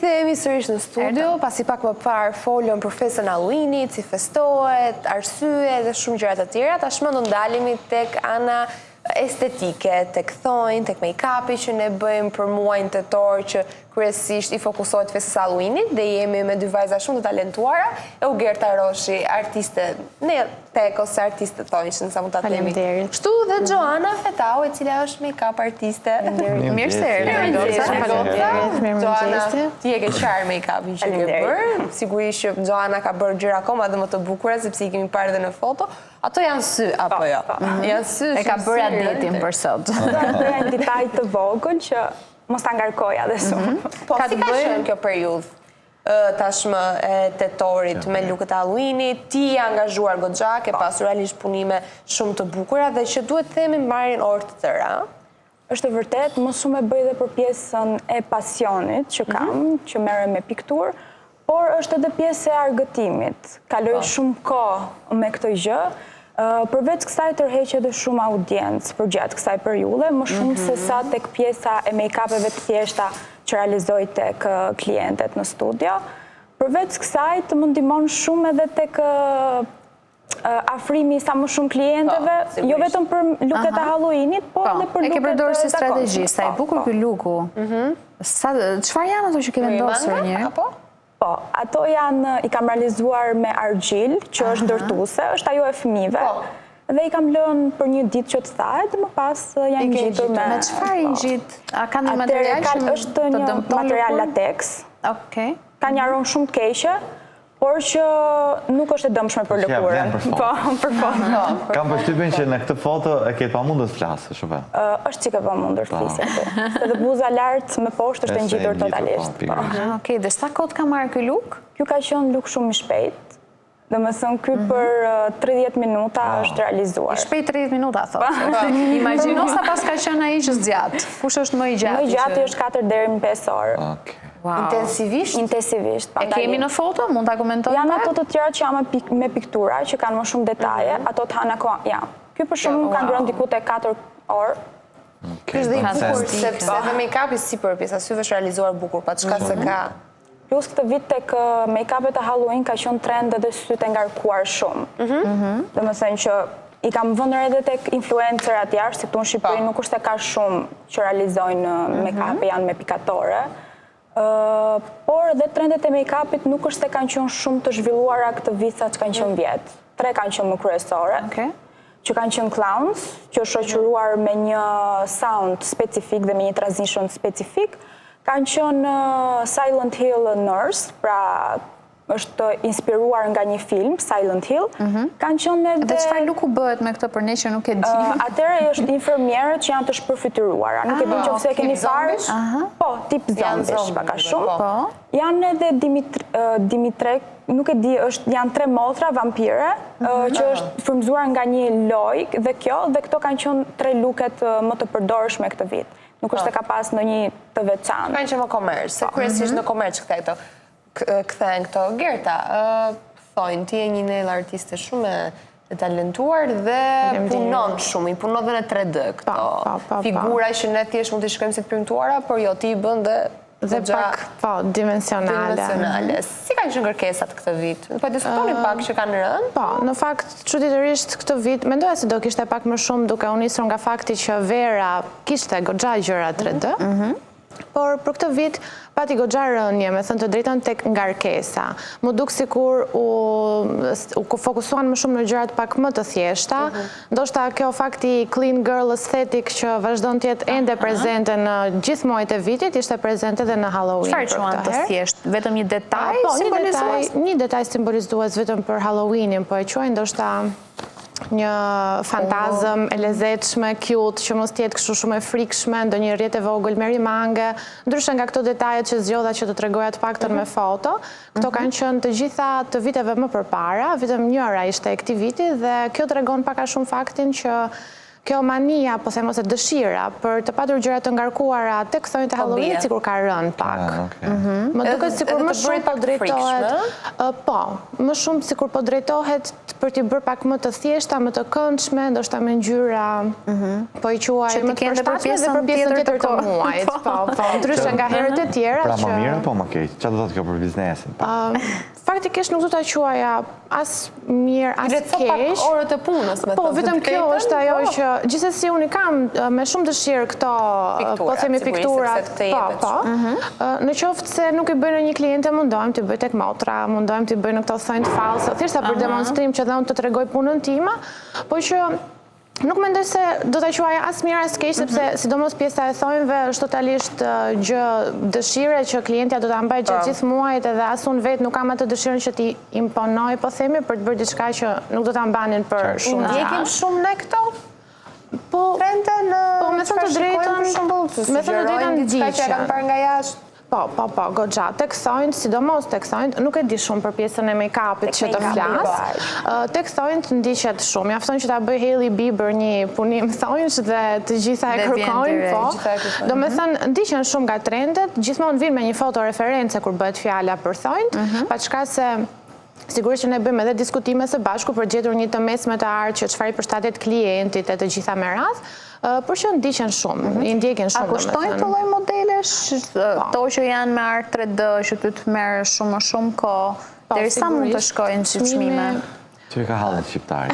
Rikthehemi sërish në studio, pasi pak më parë folëm për festën e Halloweenit, si festohet, arsye dhe shumë gjëra të tjera, tashmë do ndalemi tek ana estetike, tek thonjtë, tek make-upi që ne bëjmë për muajin tetor që kryesisht i fokusohet festës së Halloweenit dhe jemi me dy vajza shumë të talentuara, Eugerta Roshi, artiste nail tech ose artiste thonjsh, nëse mund ta themi. Faleminderit. Kështu dhe Joana Fetau, e cila është make-up artiste. Mirë se erdhe, goca. Faleminderit, mirëmëngjesi. Joana, ti e ke qarë make-upin që ke bërë. Sigurisht që Joana ka bërë gjëra akoma dhe më të bukura, sepse i kemi parë dhe në foto. Ato janë sy, apo jo? Janë sy, E ka shumë bërë sy, adetin për sot. Bëra një detaj të vogël që mos ta ngarkoja dhe shumë. Po, Ka si të ka bëjë- qenë kjo periudhë tashmë e tetorit me look-et e Halloweenit, ti je angazhuar goxha, ke pasur realisht punime shumë të bukura dhe që duhet themi marrin orë të tëra. Është e vërtet, më shumë e bëj dhe për pjesën e pasionit që kam, që merrem me pikturë, por është edhe pjesë e argëtimit. Kaloj shumë kohë me këtë gjë. Përveç kësaj tërheq edhe shumë audiencë për gjatë kësaj periudhe, më shumë se sa tek pjesa e make-upeve të thjeshta që realizoj tek klientet në studio. Përveç kësaj të më ndihmon shumë edhe tek afrimi sa më shumë klienteve, Po, jo sigurisht. vetëm për look-et e Halloweenit, po edhe për E ke look-et përdorur si e zakonshme. strategji, sa i Po, bukur po. ky look-u. Sa çfarë janë ato që ke vendosur Manga, një? Apo? Po, ato janë, i kam realizuar me argjil, që është ndërtuese, është ajo e fëmijëve. Po. Dhe i kam lënë për një ditë që të thahet, dhe më pas janë I ke ngjitur me... Me çfarë i po. ngjit? A ka një Atëherë, material ka- që është të një dëmton material lëkurën? latex, Okej. ka një aromë shumë të keqe, por që nuk është e dëmshme për Që ja vlen lëkurën. për foto. Po, për foto. Kam përshtypjen që në këtë foto e ke pamundur të flasësh, apo? Ë, është çike pamundur të flisje këtu. Se dhe buza lart me poshtë është e Është e ngjitur ngjitur, po, totalisht. Po. pikërisht. Ah, Okej, dhe sa kohë ka marrë ky look? Ky ka qenë look shumë i shpejt. Dhe më thënë, ky për 30 minuta është realizuar. I shpejt 30 minuta, thotë. Imagjino sa pas ka qenë ai që zgjat. Kush është më i gjati? Më i gjati është 4 deri në 5 orë. Okej. Wow. Intensivisht? Intensivisht. E kemi në foto, mund ta komentojmë Janë pak? ato të tjera që janë me piktura, që kanë më shumë detaje, ato të hanë akoma, ja. Ky për shumë ka ngrënë diku te 4 orë. Okej, Ky është dhe i bën bukur, sens. sepse edhe make-upi sipër pjesa syve është realizuar bukur, pa çka se ka. Plus këtë vit tek make-upet e Halloween ka qenë trend edhe sytë e ngarkuar shumë. Dhe më thënë që i kam vënë edhe tek influencerat jashtë, se këtu në Shqipëri Po. nuk është se ka shumë që realizojnë make-up, janë me pikatore. Por edhe trendet e make-upit nuk është se kanë qenë shumë të zhvilluara këtë vit sa që kanë qenë vjet. Tre kanë qenë më kryesore. Okej. Që kanë qenë clowns, që është shoqëruar me një sound specifik dhe me një transition specifik. Kanë qenë Silent Hill Nurse, pra është inspiruar nga një film, Silent Hill. Kanë qenë edhe... Dhe çfarë look-u bëhet me këtë për ne që nuk e di? Atëherë është infermierët që janë të shpërfytyruara. Nuk e di Ah, nëse e okej. keni parë. Zombish? Po, tip Janë zombish, zombi, pak a shumë. po. Po. Janë edhe Dimitre, nuk e di, është, janë tre motra vampire, që është frymëzuar nga një lojë dhe kjo, dhe këto kanë qenë tre look-et më të përdorshme këtë vit. Nuk është se ka pas ndonjë të veçantë. Kanë qenë më komerc, se kryesisht në komerc këta këto kthehen këto. Gerta, thonjtë, ti je një nail artiste shumë e talentuar dhe punon shumë, i punon dhe në 3D këto Po, po, po, po. figura që ne thjesht mund t'i shikojmë si të premtuara, por jo, ti i bën dhe Dhe goxha pak, po, dimensionale. dimensionale. Si kanë qenë kërkesat këtë vit? Po diskutoni pak që kanë rënë? Po, në fakt, çuditërisht këtë vit, mendoja se do kishte pak më shumë duke u nisur nga fakti që vera kishte goxha gjëra 3D. Por për këtë vit pati goxha rënje, me thënë të drejtën tek ngarkesa. Mu duk sikur u, u fokusuan më shumë në gjërat pak më të thjeshta. Ndoshta kjo fakti clean girl aesthetic që vazhdon të jetë ende prezente në gjithë muajt e vitit, ishte prezente edhe në Halloween. Çfarë për quan këtë të herë. thjesht? Vetëm një detaj Po, një detaj, simbolizues? një detaj simbolizues vetëm për Halloweenin, po e quaj ndoshta një fantazëm e lezetshme, cute, që mos t'jetë kështu shumë e frikshme, ndonjë rrjetë e vogël merimange, ndryshe nga këto detajet që zgjodha që të tregoja të paktën me foto, këto kanë qenë të gjitha të viteve më përpara, vetëm njëra ishte e këtij viti dhe kjo tregon pak a shumë faktin që Kjo mania, po them ose dëshira për të patur gjëra të ngarkuara tek thonjtë e Halloweenit sikur ka rënë pak. Ah, okay. Më duket sikur edhe më të shumë bërit po pak të drejtohet, frikshme, po, më shumë sikur po drejtohet për t'i bërë pak më të thjeshta, më të këndshme, ndoshta me ngjyra, po i quaj Që t'i më të kenë dhe për përshtatshme dhe pjesën për pjesën tjetër të tjetër të kohës. muajit. Po, po, ndryshe nga herët e tjera Pra më që mirë apo më keq? Çfarë do thotë kjo për biznesin? Pa. Faktikisht nuk do ta quaja as mirë, as Lehtëso pak keq. orët e punës, me Po, thënë të vetëm kjo drejtën, është ajo po. që gjithsesi unë i kam e, me shumë dëshirë këto, e, po Pikturat, themi sigurisht, pikturat, sepse të po, jepet po. E, Në qoftë se nuk i bëj në një kliente, mundohem t'i bëj tek motra, mundohem t'i bëj në këto thonjtë falso, thjesht sa për demonstrim që dhe unë të tregoj punën time, po që Nuk mendoj se do ta quaja as mirë as keq, sepse sidomos pjesa e thonjve është totalisht e, gjë dëshire që klientja do ta mbajë gjatë gjithë muajit edhe as unë vetë nuk kam atë dëshirën që t'i imponoj, po themi, për të bërë diçka që nuk do ta mbanin për Qartë. shumë Ndjekim gjatë. shumë ne këto Po, trende në Po, me thënë çfarë të shikojmë, drejtën- për shembull, të me thënë të sugjerojnë drejtën diçka që e kanë ndiqen. parë nga jashtë. Po, po, po, goxha. Tek thonjt, sidomos tek thonjt, nuk e di shumë për pjesën e make-upit që të make-upi, flas. po, aq. Ë, Tek thonjt ndiqet shumë. Mjafton që ta bëj Hailey Bieber një punim thonjsh dhe të gjitha e Dhe vjen kërkojnë, direkt. po. Gjitha e kërkojnë. Do me thënë, ndiqen shumë nga trendet, gjithmonë vinë me një foto reference kur bëhet fjala për thonjt, pa çka se Sigurisht që ne bëjmë edhe diskutime së bashku për gjetur një të mesme të artë që çfarë i përshtatet klientit e të gjitha me radhë, ë, por që ndiqen shumë, i ndjekin A shumë kushtojnë domethënë. të lloj modelesh, këto që janë me art 3D, që ty të merr shumë më shumë kohë, Po, derisa mund të sigurisht. shkojnë si çmime? Që e ka hallin shqiptari?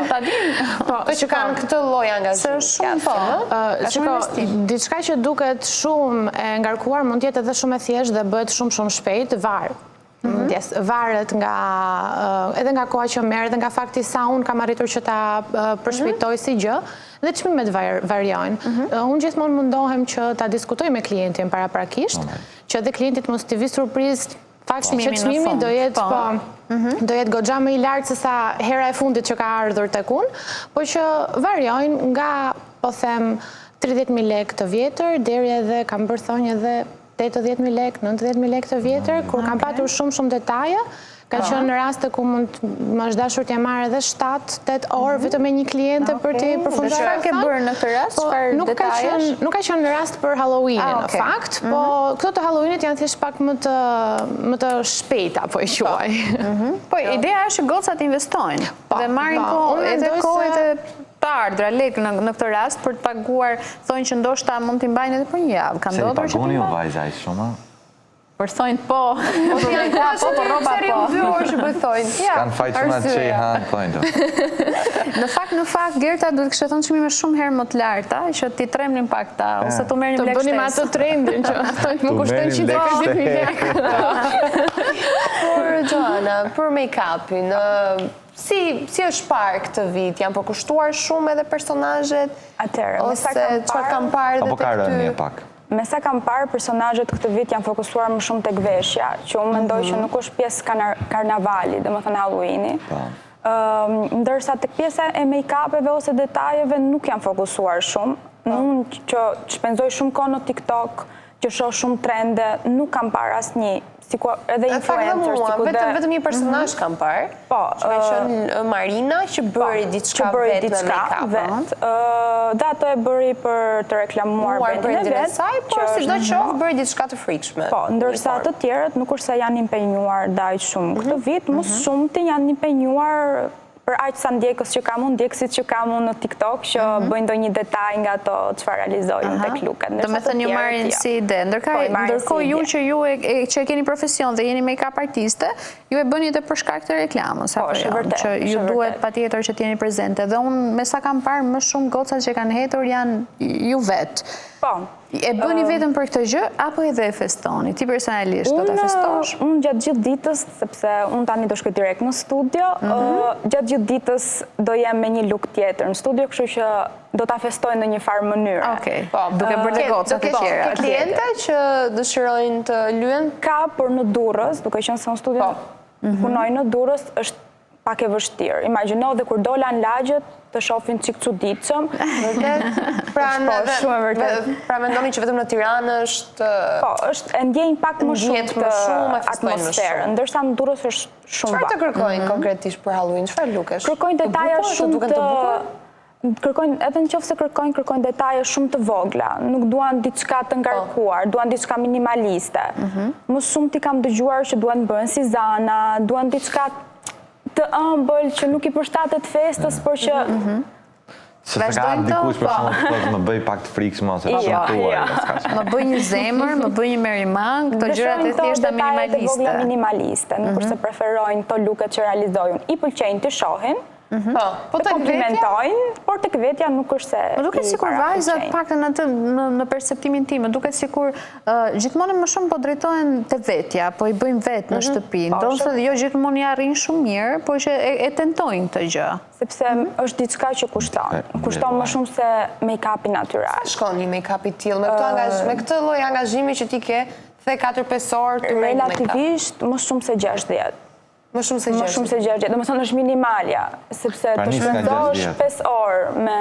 Ta dim, Po, që kanë këtë lloj angazhimi. se është shumë po. Ë, Ka shumë Shiko, investim. diçka që duket shumë e ngarkuar mund të jetë edhe shumë e thjeshtë dhe bëhet shumë shumë shpejt, var. Ndjes, varet nga ë, edhe nga koha që merr, edhe nga fakti sa unë kam arritur që ta ë, përshpejtoj si gjë, dhe çmimet var- variojnë. Ë, Unë gjithmonë mundohem që ta diskutoj me klientin paraprakisht, që edhe klientit mos t'i vi surprizë fakti që Çmimi në çmimi fund, do jetë po. po, do jetë goxha më i lartë se sa hera e fundit që ka ardhur tek unë, po që variojnë nga, po them, 30.000 lekë të vjetër deri edhe kam bërë thonjë edhe 80.000 lekë, 90.000 lekë të vjetër, kur kam patur shumë shumë detaje, ka qenë raste ku mund më është dashur t'ja marr edhe 7-8 orë vetëm me një kliente për t'i përfunduar. Çfarë ke thonjë. bërë në këtë rast? Po, Çfarë nuk ka detajesh? qenë nuk ka qenë rast për Halloweenin Ah, në okay. fakt, po këto të Halloweenit janë thjesht pak më të më të shpejta, po i quaj. Po, ideja është që gocat investojnë Po, dhe marrin po. kohë, Unë edhe mendoj kohë se- edhe të ardhura, lek në, në këtë rast për të paguar, thonë që ndoshta mund t'i mbajnë edhe për një javë. Ka Se i ndodhur që pagoni t'i ju mbajnë? vajza aq shumë? a? Për thonjt po, për make-up po, për rroba po. Dy orë që bëj thonjt. Ja, Kanë faj çuna që i arsyeja. hanë thonjtë. Në fakt, në fakt, Gerta duhet kishte thënë çmime shumë herë më të larta, që ti tremnin pak ta, ose tu merrnin Të lek bënim shtesë. atë trendin që thonjtë më Tu kushtojnë merrnim lek 150.000 lekë. Por Joana, për make-upin, ë, si si është parë këtë vit? Janë përkushtuar shumë edhe personazhet? Atëherë, me sa ose kam çfarë parë- kam parë edhe Apo ka tek ty? rënie pak? Me sa kam parë, personazhet këtë vit janë fokusuar më shumë tek veshja, që unë mendoj që nuk është pjesë kanar- karnavali, domethënë Halloweeni. Po. Ëm, ndërsa tek pjesa e make-upeve ose detajeve nuk janë fokusuar shumë. Unë që shpenzoj shumë kohë në TikTok, që shoh shumë trende, nuk kam parë asnjë, sikur edhe Në fakt dhe influencer, mua, sikur vetëm dhe- vetëm një personazh kam parë. Po, që ka qenë ë, Marina që bëri diçka që bëri vetë me diçka make-up. vet. Ë, dhe ato e bëri për të reklamuar Muar brandin e brandin e vet, saj, por që sido është- qoftë bëri diçka të frikshme. Po, ndërsa të tjerët nuk është se janë impenjuar dhe aq shumë. Këtë vit më shumti janë impenjuar për aq sa ndjekës që kam unë, ndjekësit që kam unë në TikTok që bëjnë ndonjë detaj nga ato çfarë realizojnë tek looket. Do me thënë ju marrin si ide. Ndërka, Po, i marrin si ndërkohë ju ide. që ju e, e, që e keni profesion dhe jeni make-up artiste, ju e bëni edhe për shkak të reklamës, Po, apo është e jo? vërtetë, Që është ju e duhet vërtetë. patjetër që të jeni prezente. Dhe unë me sa kam parë më shumë gocat që kanë hetur janë ju vetë. Po. E bëni vetëm për këtë gjë apo edhe e festoni? Ti personalisht do ta Unë, festosh? unë gjatë gjithë ditës, sepse unë tani do shkoj direkt në studio, Mhm. ë, gjatë gjithë ditës do jem me një look tjetër në studio, kështu që do ta festoj në një farë mënyre. Okej. Po, Duke bërë dhe Ke- gocat do e ke- tjera. Ke kliente që dëshirojnë të lyen? Ka, por në Durrës, duke qenë se unë studio Po. Mhm. punoj në Durrës, është pak e vështirë. Imagjino dhe kur dola në lagjet, të shohin çik çuditshëm. Vërtet? Pra, Po, në- shumë e vërtet. Pra mendoni që vetëm në Tiranë është Po, është e ndjejnë pak më shumë Ndjehet më këtë shumë, e festojnë më atmosferën, shumë. ndërsa në Durrës është shumë Çfarë të pak. kërkojnë konkretisht për Halloween? Çfarë lookesh? Kërkojnë Të detaja bukur, të shumë duken të të bukur? Kërkojnë, edhe në qoftë se kërkojnë, kërkojnë detaje shumë të vogla, nuk duan diçka të ngarkuar, duan diçka minimaliste. Mhm. Më shumë ti kam dëgjuar që duan të bëhen si Zana, duan diçka të ëmbël që nuk i përshtatet festës, por që mhm. Se s'ka ardhur dikush për po. shembull të më bëj pak të frikshme ose të shëmtuar. Jo. Më bëj një zemër, më bëj një merimangë, këto gjërat e thjeshta minimaliste. Të vogla minimaliste, nuk është se mhm. preferojnë këto look-et që realizoj unë. I pëlqejnë të shohin, mhm. po, po të komplimentojnë, por tek vetja nuk është se Më duket sikur vajzat, paktën atë në perceptimin tim, më duket sikur gjithmonë më shumë po drejtohen te vetja, po i bëjnë vetë në mhm. shtëpi. Po, Ndonëse jo gjithmonë i arrijnë shumë mirë, por që e tentojnë këtë gjë. Sepse mhm. është diçka që kushton. Kushton më shumë se make-upi natyral. Sa shkon një make-up i tillë me këtë me këtë lloj angazhimi që ti ke, the 4-5 orë të Relativisht më shumë se 60. Më shumë se 60. Më shumë se 60. Domethënë është minimalja, sepse pra të shpenzosh 5 orë me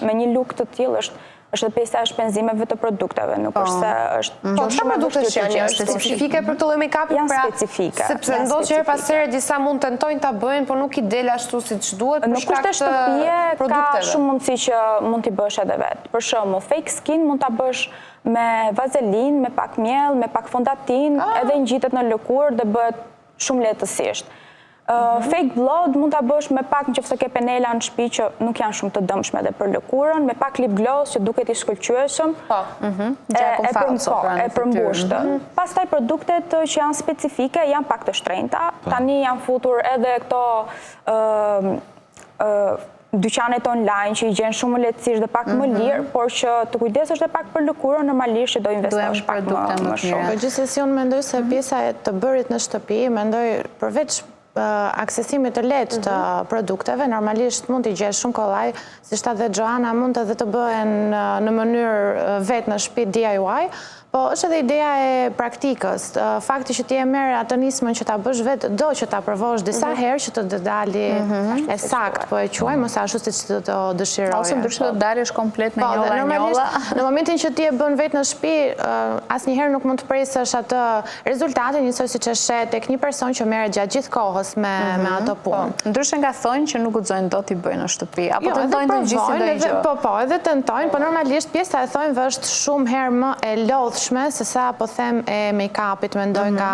me një look të tillë është është edhe pjesa e shpenzimeve të produkteve, nuk është se është po, po çfarë produkte janë janë specifike për këtë lloj make-upi janë pra, specifike. Sepse ndodh që herë pas here disa mund tentojnë ta bëjnë, por nuk i del ashtu siç duhet për shkak të shtëpie ka shumë mundësi që mund t'i bësh edhe vetë. Për shembull, fake skin mund ta bësh me vazelin, me pak miell, me pak fondatin, ah. edhe ngjitet në lëkurë dhe bëhet shumë lehtësisht. Mhm. Fake blood mund ta bësh me pak nëse ke penela në shtëpi që nuk janë shumë të dëmshme edhe për lëkurën, me pak lip gloss që duket i shkëlqyeshëm. Po. Mhm. E, po, e përmbushtë. Mhm. Pastaj produktet që janë specifike janë pak të shtrenjta. Po. Tani janë futur edhe këto dyqanet online që i gjen shumë më lehtësisht dhe pak më lirë, por që të kujdesesh edhe pak për lëkurën, normalisht që do investosh pak më shumë. Po gjithsesi unë mendoj se pjesa e të bërit në shtëpi, mendoj përveç aksesimit të lehtë të mhm. produkteve, normalisht mund t'i gjesh shumë kollaj, siç tha dhe Joana, mund edhe të bëhen në mënyrë vetë në shtëpi DIY, po është edhe ideja e praktikës. Fakti që ti e merr atë nismën që ta bësh vetë, do që ta provosh disa mhm. herë që të të dali mhm. e saktë, po e quajmë, ose ashtu siç të të dëshiroje. Ose ndryshe do të dalësh komplet me po, njolla njolla. Në momentin që ti e bën vetë në shtëpi, asnjëherë nuk mund të presësh atë rezultatin njësoj siç e sheh tek një person që merret gjatë gjithë kohës me me ato po. punë. Ndryshe nga thonjtë që nuk guxojnë dot t'i bëjnë në shtëpi, apo jo, tentojnë të ngjisin ndonjë gjë. Po, po, edhe tentojnë, po normalisht pjesa e thonjve është shumë herë më e lodhshme se sa po them e make-upit, mendoj nga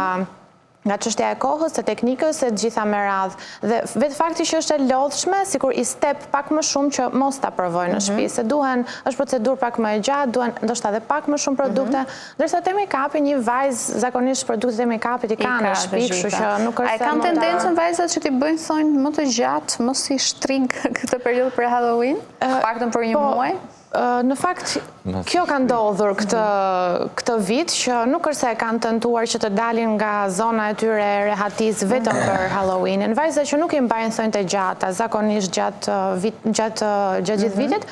nga çështja e kohës, e teknikës e të gjitha me radhë. Dhe vetë fakti që është e lodhshme, sikur i step pak më shumë që mos ta provojnë në mhm. shtëpi, se duhen, është procedurë pak më e gjatë, duhen ndoshta edhe pak më shumë produkte, mhm. ndërsa te make-upi një vajzë zakonisht produktet e make-upit i ka në shtëpi, kështu që nuk është A e kanë tendencën vajzat që t'i bëjnë thonjtë më të gjatë, më si shtrig këtë periudhë për Halloween? Paktën për një po, muaj? Në fakt, kjo ka ndodhur këtë, këtë vit, që nuk është se e kanë tentuar që të dalin nga zona e tyre e rehatisë vetëm për Halloweenin. Vajza që nuk i mbajnë thonjtë e gjata, zakonisht gjatë vit, gjatë gjatë gjithë mhm. vitit,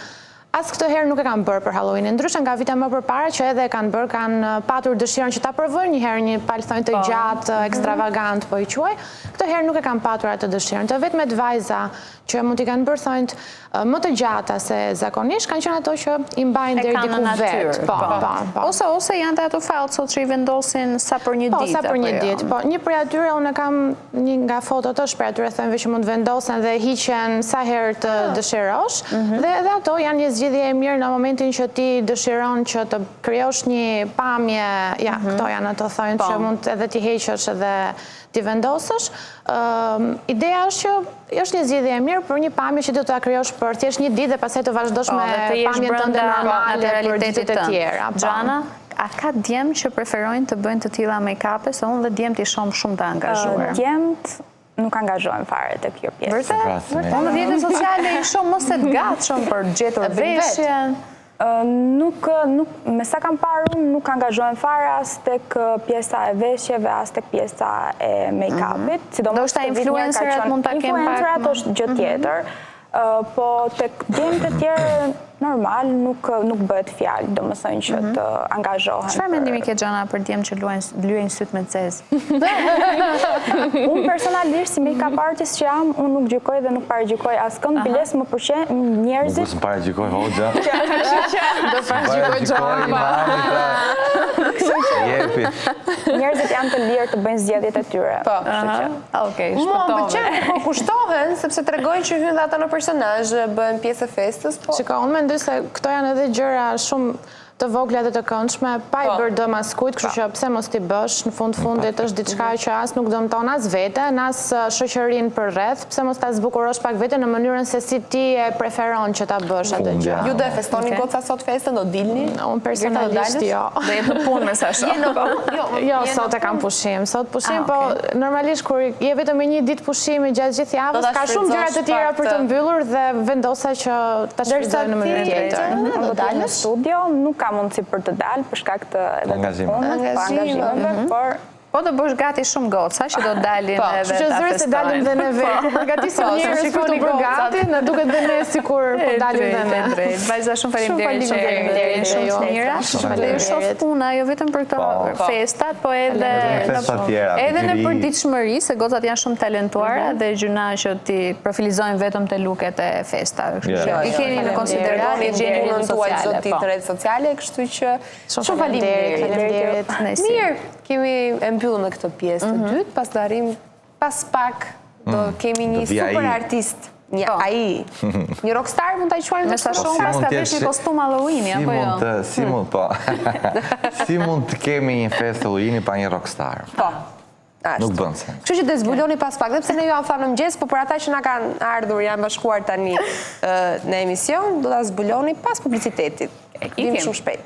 as këtë herë nuk e kanë bërë për Halloweenin. Ndryshe nga vite më përpara që edhe e kanë bërë, kanë patur dëshirën që ta provojnë një herë një palë thonjë të po. gjatë, mhm. ekstravagant, po i quaj. Këtë herë nuk e kanë patur atë dëshirën. Të vetmet vajza që mund t'i kanë bërë thonjtë më të gjata se zakonisht, kanë qenë ato që i mbajnë deri diku vetë. Po, po, po. Ose ose janë dhe ato falsot që i vendosin sa për një po, ditë. Po, sa për një jo? ditë. Po, një prej atyre unë kam një nga fotot është prej atyre thonjve që mund të vendosen dhe hiqen sa herë të ah. dëshirosh. Mhm. Dhe edhe ato janë një zgjidhje e mirë në momentin që ti dëshiron që të krijosh një pamje, ja, mhm. këto janë ato thonjtë po. që mund edhe t'i heqësh edhe t'i vendosësh. Ideja është që është një zgjidhje e mirë për një pamje që do ta krijosh për thjesht një ditë dhe pastaj të vazhdosh po, me pamjen tënde normale për ditët e tjera. Po. Xhana, a ka djem që preferojnë të bëjnë të tilla make-up-e, se unë dhe djemtë i shoh shumë të angazhuar? Djemtë nuk angazhohen fare te kjo pjesë. Vërtet? Unë në rrjetet sociale i shoh më se të gatshëm për gjetur veshjen. Nuk, nuk, me sa kam parë unë, nuk angazhohen fare as tek pjesa e veshjeve, as tek pjesa e make-upit. Mm -hmm. Ndoshta influencerat mund ta kenë pak. Influencerat është gjë mhm. tjetër. Po tek djemtë e tjerë normal nuk nuk bëhet fjalë, domethënë që mhm. të angazhohen. Çfarë mendimi ke Xhana për djem që luajnë lyejnë sytë me zezë? Unë personalisht si make-up artist që jam, unë nuk gjykoj dhe nuk paragjykoj askënd, biles më pëlqen njerëzit. Nuk paragjykoj hoxha. Do paragjykoj Xhana. Jepi. make-upi. Njerëzit janë të lirë të bëjnë zgjedhjet e tyre. Po. Okej, Mua më shpëtove. pëlqen kur kushtohen, sepse tregojnë që hyjnë dhe ata në personazh, bëhen pjesë e festës, po. Shiko, unë mendoj se këto janë edhe gjëra shumë të vogla dhe të këndshme, pa i Po. bërë dëm askujt, kështu që pse mos t'i bësh, në fund fundit është diçka që as nuk dëmton as veten, as uh, shoqërinë përreth, pse mos ta zbukurosh pak veten në mënyrën se si ti e preferon që ta bësh atë gjë. Fundja. Ju do e festoni goca sot festën, do dilni? Unë personalisht jo. Do jetë në punë me sa shoh. Je në punë? Jo, Jo, je në sot e kam pushim. Sot pushim, Ah, po normalisht kur je vetëm me një ditë pushimi gjatë gjithë javës, Do ta ka shumë gjëra të shfrytëzosh tjera pak për të të- mbyllur dhe vendosa që ta shfrytëzoj në mënyrë ti, tjetër. Mhm. Do Do të jem në dalësh? studio, nuk ka mundësi për të dalë për shkak të edhe të Angazhimeve. punës, po Angazhimeve. angazhimeve, por Po do bësh gati shumë goca që do dalin Po, edhe Kështu që ta zëre se dalim dhe ne vetë, kur përgatisim Po, njerëz për të shikoni bërë gocat. gati, na duket dhe ne sikur po E dalim dhe drejt, ne. e drejt. Vajza, shumë faleminderit që faleminderit, erdhët, shumë ju. të mira. Shumë Dhe ju shoh faleminderit. puna jo vetëm për këto Po. festat, po edhe Edhe në festa tjera, edhe në pikëri. përditshmëri, se gocat janë shumë talentuara dhe gjuna që ti profilizojnë vetëm te luket e festave. Kështu Jo, që jo, i keni në konsideratë, i gjeni punën rrjetet tuaj çdo sociale. ditë Po. në rrjetet sociale, kështu që shumë faleminderit, faleminderit. faleminderit. Mirë, kemi e mbyllur me këtë pjesë të dytë, pas do arrim pas pak do kemi një Do vi ai. super artist, një ai, një rockstar mund ta quajmë Me sa kështu? shoh Si pas mund ka t'jesh- vesh një kostum Halloweeni Si apo jo? mund të, si mund, po. Si mund të kemi një festë Halloweeni pa një rockstar? Po. Ashtu. Nuk bën sens. Kështu që do zbuloni pas pak, dhe pse ne ju am thamë në mëngjes, po për ata që na kanë ardhur, janë bashkuar tani ë, në emision, do ta zbuloni pas publicitetit. Vim ikim. shumë shpejt.